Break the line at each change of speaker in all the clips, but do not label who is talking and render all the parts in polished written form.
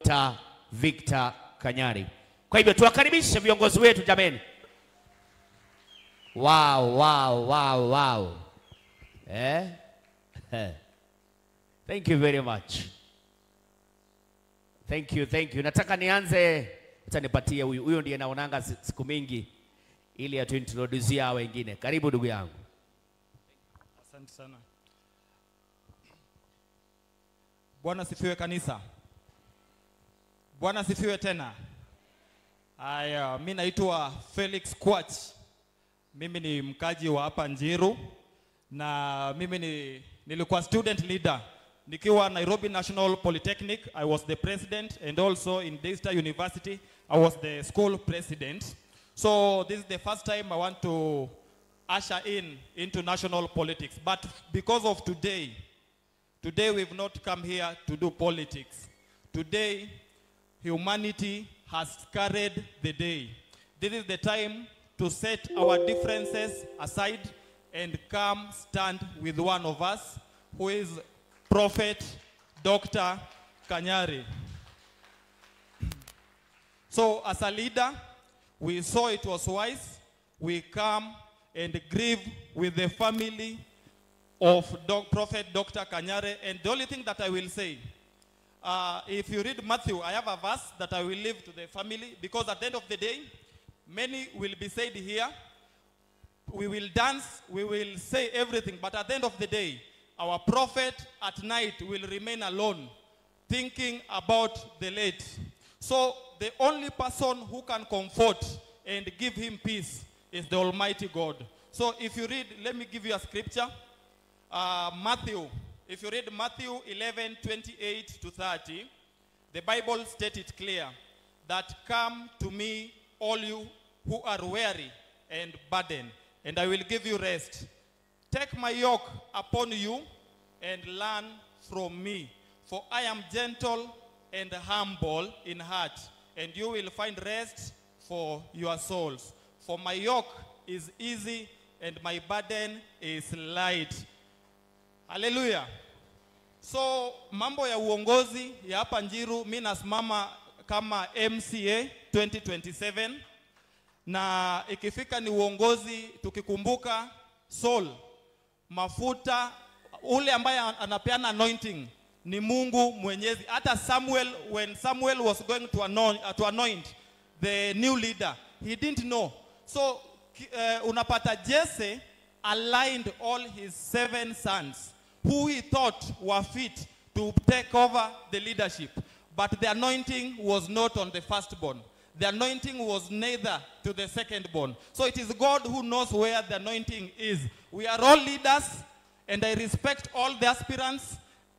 Dr. Victor Kanyari. Kwa hivyo tuwakaribishe viongozi wetu jameni. Wow, wow, wow, wow. Eh? Thank you very much. Thank you, thank you. Nataka nianze, utanipatie huyu. Huyo ndiye naonanga siku mingi ili atuintroduce hao wengine. Karibu ndugu yangu.
Asante sana. Bwana sifiwe kanisa. Bwana sifiwe tena. Aya, mimi naitwa Felix Kwach. Mimi ni mkaji wa hapa Njiru na mimi nilikuwa student leader. Nikiwa Nairobi National Polytechnic, I was the president, and also in Daystar University, I was the school president. So this is the first time I want to usher in into national politics. But because of today we've not come here to do politics. Today, humanity has carried the day. This is the time to set our differences aside and come stand with one of us, who is Prophet Dr. Kanyari. So as a leader, we saw it was wise. We come and grieve with the family of Prophet Dr. Kanyari. And the only thing that I will say, if you read Matthew, I have a verse that I will leave to the family, because at the end of the day, many will be said here. We will dance, we will say everything, but at the end of the day, our prophet at night will remain alone, thinking about the late. So the only person who can comfort and give him peace is the Almighty God. So if you read, let me give you a scripture. Matthew, if you read Matthew 11:28 to 30, the Bible states it clear that come to me all you who are weary and burdened, and I will give you rest. Take my yoke upon you and learn from me, for I am gentle and humble in heart, and you will find rest for your souls. For my yoke is easy and my burden is light. Hallelujah. So mambo ya uongozi ya hapa Njiru, mimi nasimama kama MCA 2027, na ikifika ni uongozi tukikumbuka soul, mafuta, ule ambaye anapeana anointing ni Mungu Mwenyezi. Hata Samuel, when Samuel was going to anoint the new leader, he didn't know. So unapata Jesse aligned all his 7 sons who he thought were fit to take over the leadership. But the anointing was not on the firstborn. The anointing was neither to the secondborn. So it is God who knows where the anointing is. We are all leaders, and I respect all the aspirants.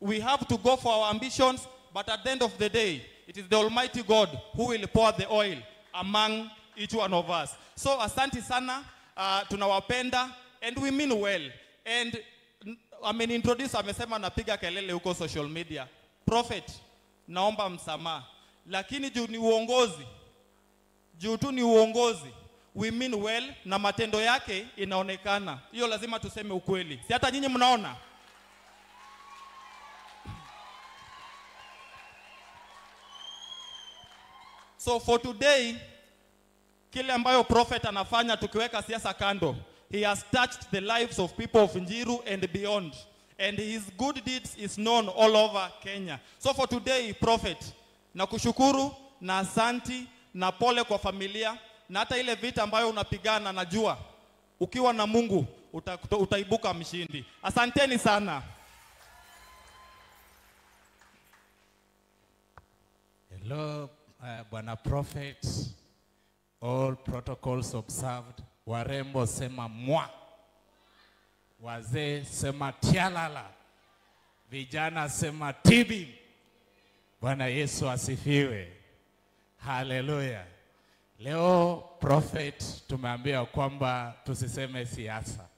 We have to go for our ambitions, but at the end of the day, it is the Almighty God who will pour the oil among each one of us. So asante sana, tunawapenda, and we mean well. And ameniintroduce, amesema napiga kelele huko social media. Prophet, naomba msamaha. Lakini juu ni uongozi, juu tu ni uongozi, we mean well, na matendo yake inaonekana. Hiyo lazima tuseme ukweli. Si hata nyinyi mnaona? So for today, kile ambayo prophet anafanya, tukiweka siasa kando, he has touched the lives of people of Njiru and beyond. And his good deeds is known all over Kenya. So for today, prophet, nakushukuru na asanti na pole kwa familia, na hata ile vita ambayo unapigana, najua ukiwa na Mungu utaibuka mshindi. Asanteni sana.
Hello, Bwana Prophet. All protocols observed. Warembo sema mwa. Wazee sema tialala. Vijana sema tibi. Bwana Yesu asifiwe. Haleluya. Leo prophet tumeambiwa kwamba tusiseme siasa,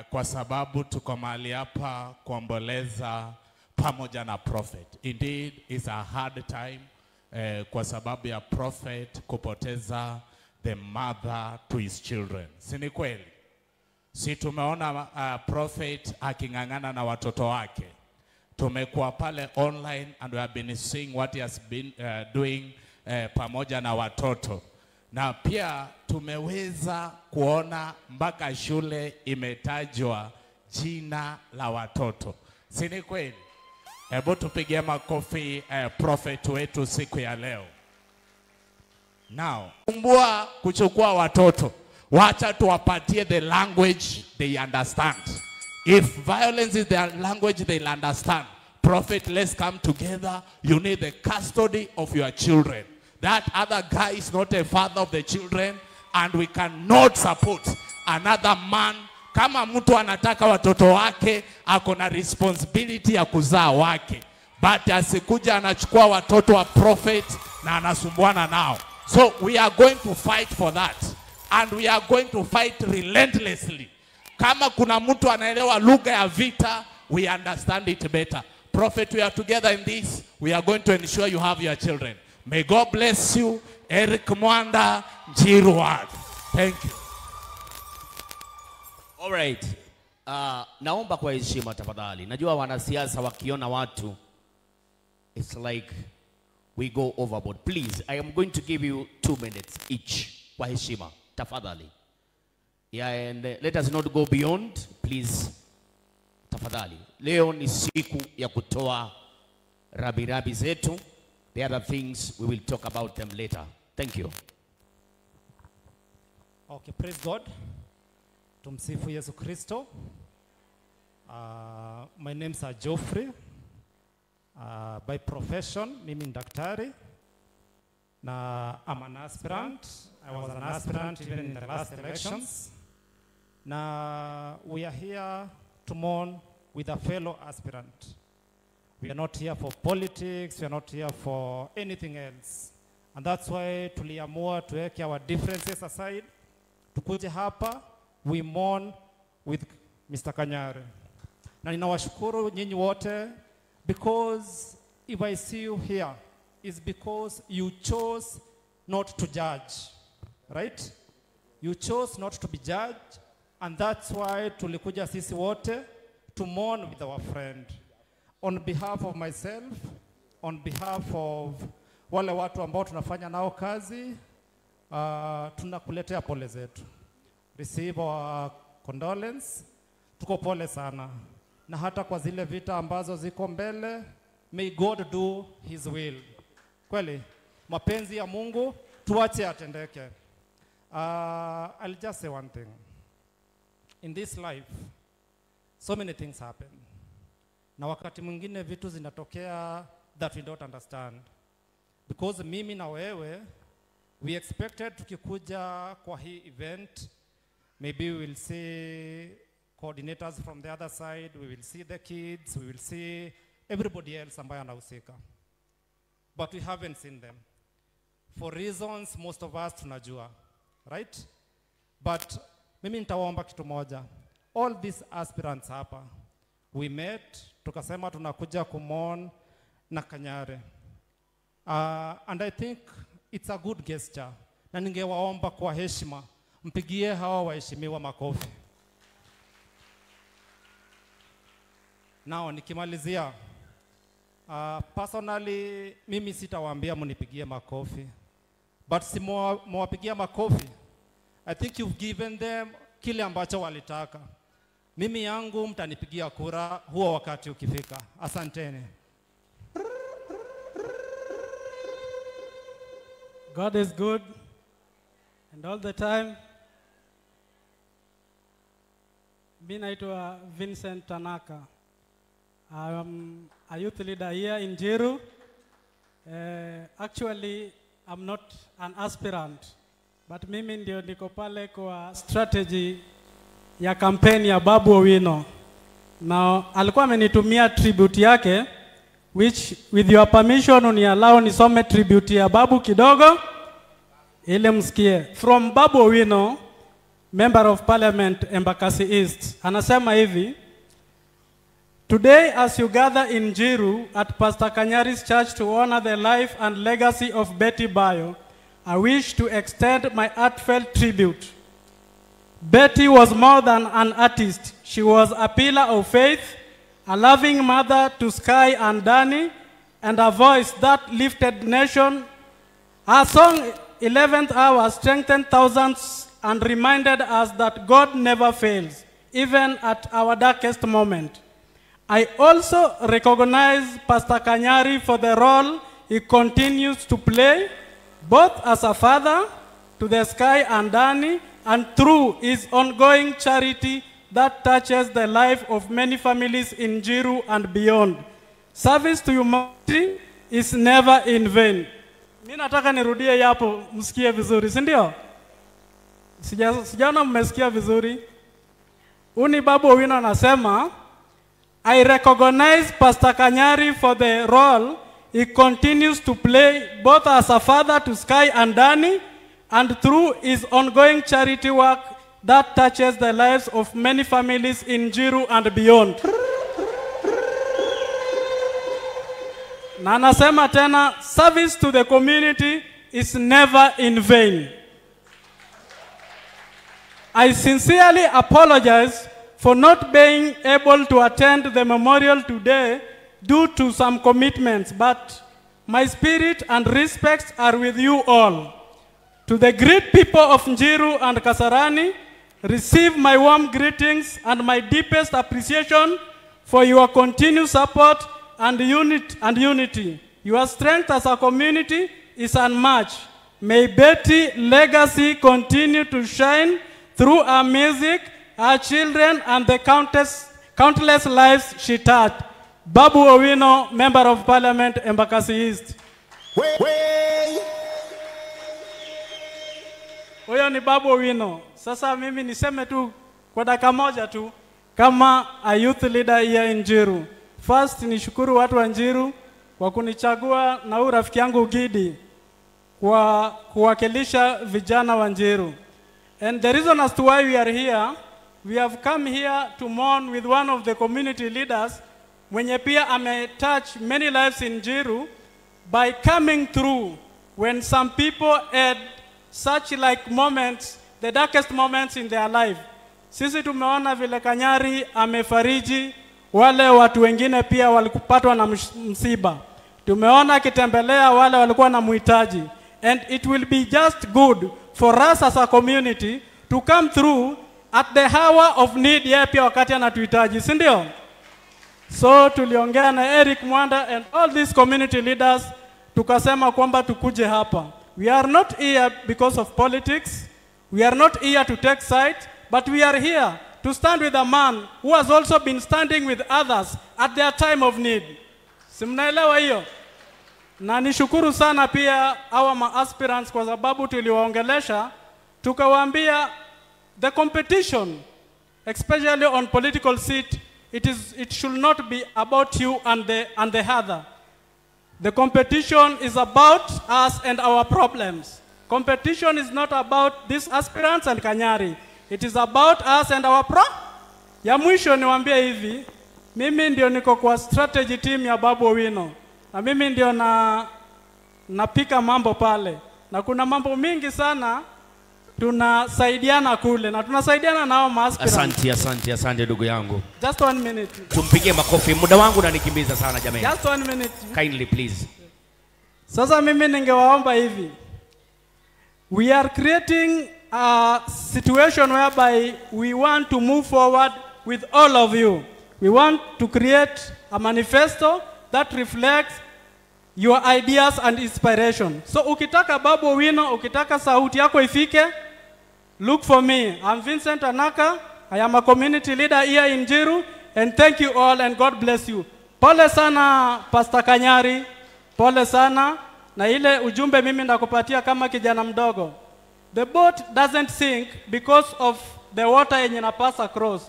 kwa sababu tuko mahali hapa kuomboleza pamoja na prophet. Indeed it's a hard time kwa sababu ya prophet kupoteza the mother to his children. Si ni kweli? Si tumeona prophet aking'ang'ana na watoto wake. Tumekuwa pale online and we have been seeing what he has been doing pamoja na watoto. Na pia tumeweza kuona mpaka shule imetajwa jina la watoto. Si ni kweli? Hebu tupigie makofi prophet wetu siku ya leo. Now, kumbua kuchukua watoto. Wacha tuwapatie the language they understand. If violence is their language, they'll understand. Prophet, let's come together. You need the custody of your children. That other guy is not a father of the children, and we cannot support another man. Kama mtu anataka watoto wake, ako na responsibility ya kuzaa wake. But asikuja anachukua watoto wa prophet na anasumbuana nao. So we are going to fight for that. And we are going to fight relentlessly. Kama kuna mtu anaelewa lugha ya vita, we understand it better. Prophet, we are together in this. We are going to ensure you have your children. May God bless you. Eric Mwanda, Njiru Ward. Thank you.
All right. Naomba kwa heshima tafadhali. Najua wanasiasa wakiona watu, it's like we go overboard. Please, I am going to give you 2 minutes each. Kwa heshima tafadhali. Yeah, and let us not go beyond, please. Tafadhali. Leo ni siku ya kutoa rabirabi zetu. The other things, we will talk about them later. Thank you.
Okay, praise God. Tumsifu Yesu Kristo. My name is Geoffrey. By profession, mimi ni daktari. Na I'm an aspirant. I was an aspirant even in the last elections. Na we are here to mourn with a fellow aspirant. We are not here for politics, we are not here for anything else. And that's why tuliamua tuweke our differences aside. Tukuje hapa, we mourn with Mr. Kanyari. Na ninawashukuru nyinyi wote, because if I see you here, it's because you chose not to judge, right? You chose not to be judged, and that's why tulikuja sisi wote to mourn with our friend. On behalf of myself, on behalf of wale watu ambao tunafanya nao kazi, tunakuletea pole zetu. Receive our condolence. Tuko pole sana. Na hata kwa zile vita ambazo ziko mbele, may God do his will. Kweli, mapenzi ya Mungu tuache atendeke. I'll just say one thing. In this life, so many things happen. Na wakati mwingine vitu zinatokea that we don't understand. Because mimi na wewe, we expected tukikuja kwa hii event, maybe we will see coordinators from the other side, we will see the kids, we will see everybody else ambaye anahusika. But we haven't seen them. For reasons most of us tunajua, right? But mimi nitawaomba kitu moja. All these aspirants hapa, we met, tukasema tunakuja kumon na Kanyari. And I think it's a good gesture. Na ningewaomba kwa heshima, mpigie hawa waheshimiwa makofi. Now, nikimalizia, personally, mimi sitawaambia mnipigie makofi. But si mwapigia makofi, I think you've given them kile ambacho walitaka. Mimi yangu mtanipigia kura huo wakati ukifika. Asanteni.
God is good and all the time. Mimi naitwa Vincent Tanaka. I'm a youth leader here in Njiru. Actually, I'm not an aspirant, but mimi ndio niko pale kwa strategy ya kampeni ya Babu Owino. Now, alikuwa amenitumia tribute yake, which with your permission uniallow nisome tribute ya Babu kidogo ili msikie. From Babu Owino, Member of Parliament Embakasi East, anasema hivi: Today, as you gather in Njiru at Pastor Kanyari's church to honor the life and legacy of Betty Bayo, I wish to extend my heartfelt tribute. Betty was more than an artist. She was a pillar of faith, a loving mother to Sky and Danny, and a voice that lifted nation. Her song, 11th Hour, strengthened thousands and reminded us that God never fails, even at our darkest moment. I also recognize Pastor Kanyari for the role he continues to play, both as a father to the Sky and Danny, and through his ongoing charity that touches the life of many families in Njiru and beyond. Service to humanity is never in vain. Mi nataka nirudie hapo msikie vizuri, si ndio? Sijaona mmesikia vizuri. Uni Babu Owino anasema, I recognize Pastor Kanyari for the role he continues to play both as a father to Sky and Danny and through his ongoing charity work that touches the lives of many families in Njiru and beyond. Na anasema tena, service to the community is never in vain. I sincerely apologize for not being able to attend the memorial today due to some commitments, but my spirit and respects are with you all. To the great people of Njiru and Kasarani, receive my warm greetings and my deepest appreciation for your continued support and unity. Your strength as a community is unmatched. May Betty legacy continue to shine through our music, our children, and the countless lives she touched. Babu Owino, Member of Parliament, Embakasi East. Huyo ni Babu Owino. Sasa mimi niseme tu kwa dakika moja tu kama a youth leader here in Njiru. First nishukuru watu wa Njiru kwa kunichagua na huyu rafiki yangu Gidi kwa kuwakilisha vijana wa Njiru. And the reason as to why we are here, we have come here to mourn with one of the community leaders mwenye pia ame touch many lives in Njiru by coming through when some people had such like moments, the darkest moments in their life. Sisi tumeona vile Kanyari amefariji wale watu wengine pia walikupatwa na msiba. Tumeona akitembelea wale walikuwa na muhitaji. And it will be just good for us as a community to come through at the hour of need, yeye pia wakati anatuhitaji, si ndio? So tuliongea na Eric Mwanda and all these community leaders, tukasema kwamba tukuje hapa. We are not here because of politics. We are not here to take side, but we are here to stand with a man who has also been standing with others at their time of need. Si mnaelewa hiyo? Na nishukuru sana pia hawa ma-aspirants kwa sababu tuliwaongelesha, tukawaambia the competition, especially on political seat, it should not be about you and the other. The competition is about us and our problems. Competition is not about these aspirants and Kanyari. It is about us and our pro. Ya mwisho niwaambie hivi, mimi ndio niko kwa strategy team ya Babu Owino. Na mimi ndio napika mambo pale. Na kuna mambo mingi sana tunasaidiana kule na tunasaidiana nao ma-aspirants.
Asante, asante, asante ndugu yangu.
Just 1 minute.
Tumpigie makofi. Muda wangu unanikimbiza sana jamani.
Just 1 minute.
Kindly please.
Sasa mimi ningewaomba hivi. We are creating a situation whereby we want to move forward with all of you. We want to create a manifesto that reflects your ideas and inspiration. So ukitaka Babu Owino, ukitaka sauti yako ifike, look for me. I'm Vincent Anaka. I am a community leader here in Njiru. And thank you all and God bless you. Pole sana Pastor Kanyari. Pole sana. Na ile ujumbe mimi ndakupatia kama kijana mdogo. The boat doesn't sink because of the water yenye ina pass across.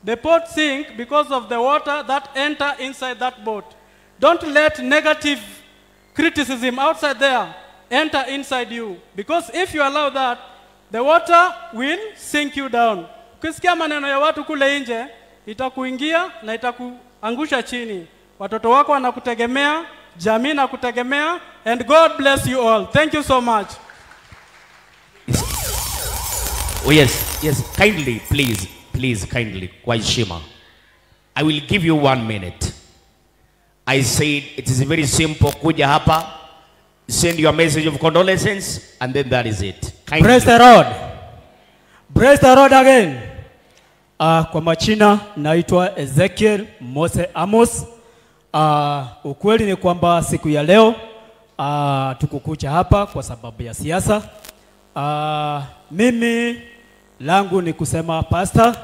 The boat sink because of the water that enter inside that boat. Don't let negative criticism outside there enter inside you. Because if you allow that, the water will sink you down. Ukisikia maneno ya watu kule nje, itakuingia na itakuangusha chini. Watoto wako wanakutegemea, jamii inakutegemea, and God bless you all. Thank you so much.
Oh yes, yes, kindly, please, please, kindly, kwa heshima. I will give you 1 minute. I said it is very simple. Kuja hapa, send your message of condolences, and then that is it. Kindly.
Praise the Lord. Praise the Lord again. Kwa majina naitwa Ezekiel Mose Amos. Ukweli ni kwamba siku ya leo tukukucha hapa kwa sababu ya siasa. Mimi langu ni kusema pastor,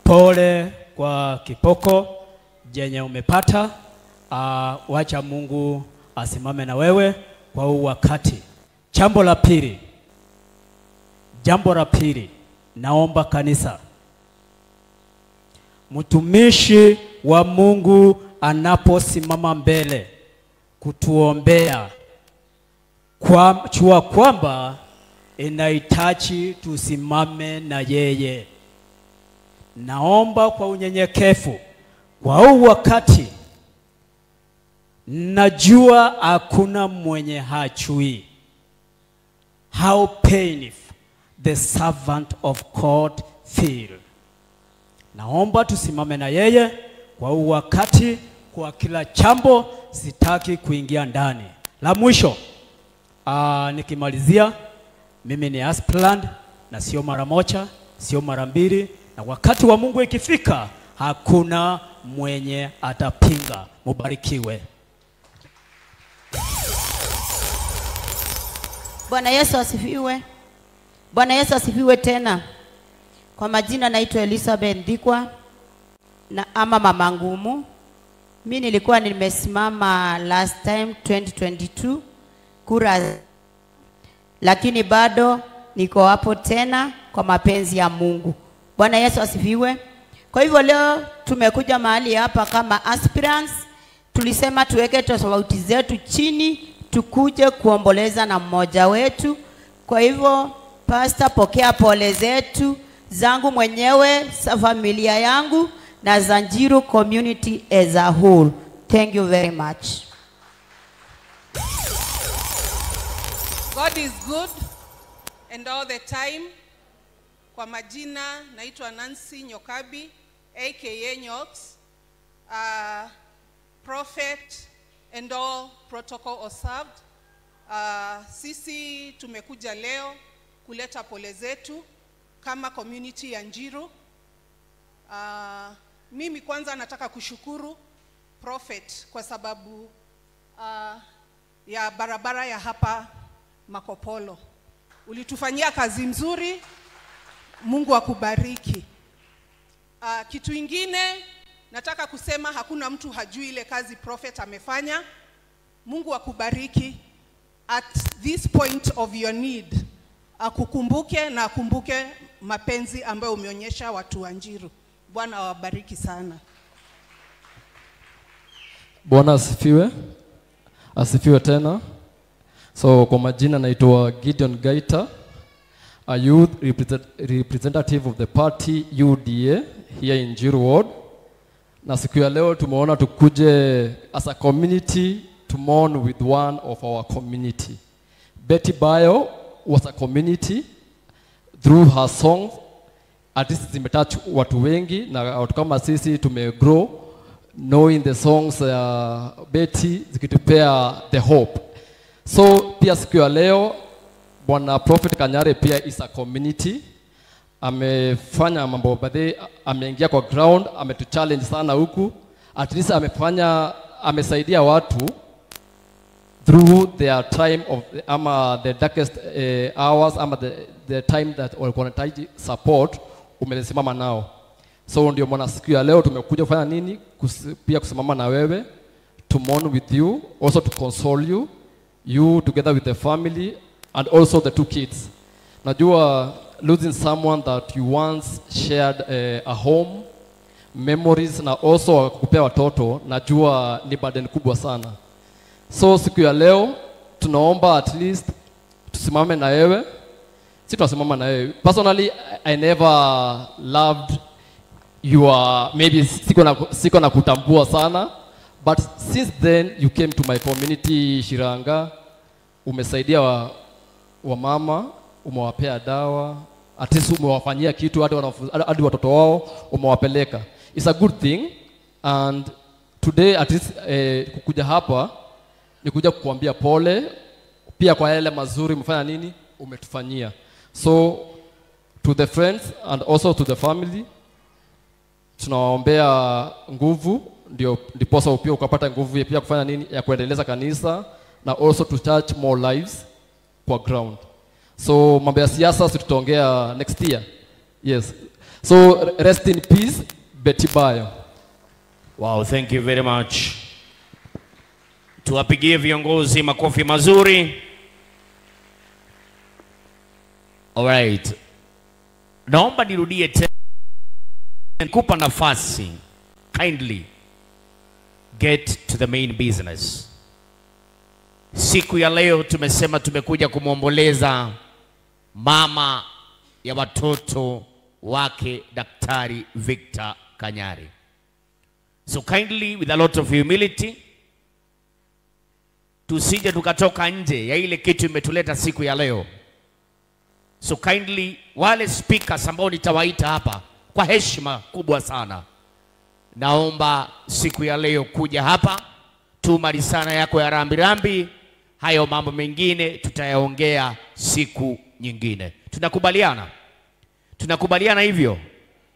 pole kwa kipoko jenye umepata. Wacha Mungu asimame na wewe kwa huu wakati. Jambo la pili, naomba kanisa, mtumishi wa Mungu anaposimama mbele kutuombea, kwa chua kwamba inahitaji tusimame na yeye. Naomba kwa unyenyekevu kwa huu wakati, najua hakuna mwenye hachui how painful the servant of God feel. Naomba tusimame na yeye kwa huu wakati, kwa kila chambo. Sitaki kuingia ndani. La mwisho, nikimalizia, mimi ni aspirant na sio mara moja, sio mara mbili, na wakati wa Mungu ikifika hakuna mwenye atapinga. Mubarikiwe.
Bwana Yesu asifiwe. Bwana Yesu asifiwe tena. Kwa majina naitwa Elizabeth Ndikwa na ama Mama Ngumu. Mimi nilikuwa nimesimama last time 2022 kura, lakini bado niko hapo tena kwa mapenzi ya Mungu. Bwana Yesu asifiwe. Kwa hivyo leo tumekuja mahali hapa kama aspirants. Tulisema tuweke tofauti zetu chini, tukuje kuomboleza na mmoja wetu. Kwa hivyo pastor, pokea pole zetu, zangu mwenyewe, za familia yangu na za Njiru community as a whole. Thank you very much.
God is good and all the time. Kwa majina naitwa Nancy Nyokabi aka Nyox. Prophet and all protocol observed. Sisi tumekuja leo kuleta pole zetu kama community ya Njiru. Mimi kwanza nataka kushukuru Prophet kwa sababu ya barabara ya hapa Makopolo. Ulitufanyia kazi mzuri, Mungu akubariki. Kitu ingine nataka kusema, hakuna mtu hajui ile kazi Prophet amefanya. Mungu akubariki at this point of your need. Akukumbuke na akumbuke mapenzi ambayo umeonyesha watu wa Njiru. Bwana awabariki sana.
Bwana asifiwe. Asifiwe tena. So kwa majina naitwa Gideon Gaita, a youth representative of the party UDA here in Njiru Ward. Na siku ya leo tumeona tukuje as a community to mourn with one of our community. Betty Bayo was a community through her songs. At least zimetouch watu wengi, na watu kama sisi tumegrow knowing the songs Betty zikitupea the hope. So pia siku ya leo Bwana Prophet Kanyari pia is a community. Amefanya mambo baadhi, ameingia kwa ground, ametuchallenge sana huku. At least amesaidia watu through their time of ama the darkest hours, ama the time that walikuwa wanahitaji support, umesimama nao. So ndio maana siku ya leo tumekuja kufanya nini? Pia kusimama na wewe, to mourn with you, also to console you, you together with the family and also the two kids. Najua losing someone that you once shared a home, memories na also kukupea watoto, najua ni burden kubwa sana. So siku ya leo tunaomba at least tusimame na wewe. Si tunasimama na wewe. Personally, I never loved your, maybe siko na kutambua sana, but since then you came to my community Shiranga, umesaidia wa mama, umewapea dawa, at least umewafanyia kitu hadi watoto wao umewapeleka. It's a good thing. And today at least kukuja hapa ni kuja kukuambia pole pia kwa yale mazuri umefanya nini, umetufanyia. So to the friends and also to the family, tunawaombea nguvu ndio ndiposa pia ukapata nguvu ya pia kufanya nini, ya kuendeleza kanisa na also to touch more lives kwa ground. So mambo ya siasa si tutaongea next year. Yes. So rest in peace, Betty Bayo.
Wow, thank you very much. Tuwapigie viongozi makofi mazuri. All right. Naomba nirudie tena kupa nafasi. Kindly get to the main business. Siku ya leo tumesema tumekuja kumwomboleza mama ya watoto wake Daktari Victor Kanyari. So kindly, with a lot of humility, tusije tukatoka nje ya ile kitu imetuleta siku ya leo. So kindly, wale speakers ambao nitawaita hapa kwa heshima kubwa sana, naomba siku ya leo kuja hapa, tuma risala yako ya rambirambi. Hayo mambo mengine tutayaongea siku nyingine. Tunakubaliana? Tunakubaliana hivyo?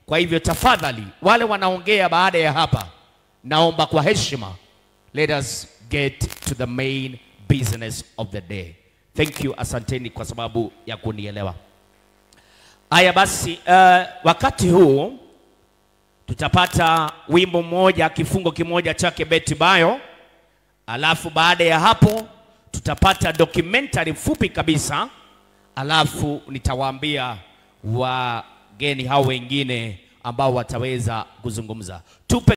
Kwa hivyo tafadhali, wale wanaongea baada ya hapa, naomba kwa heshima, let us get to the main business of the day. Thank you, asanteni kwa sababu ya kunielewa. Haya basi, wakati huu tutapata wimbo mmoja, kifungo kimoja chake Betty Bayo. Alafu baada ya hapo tutapata documentary fupi kabisa. Alafu nitawaambia wageni hao wengine ambao wataweza kuzungumza. Tupe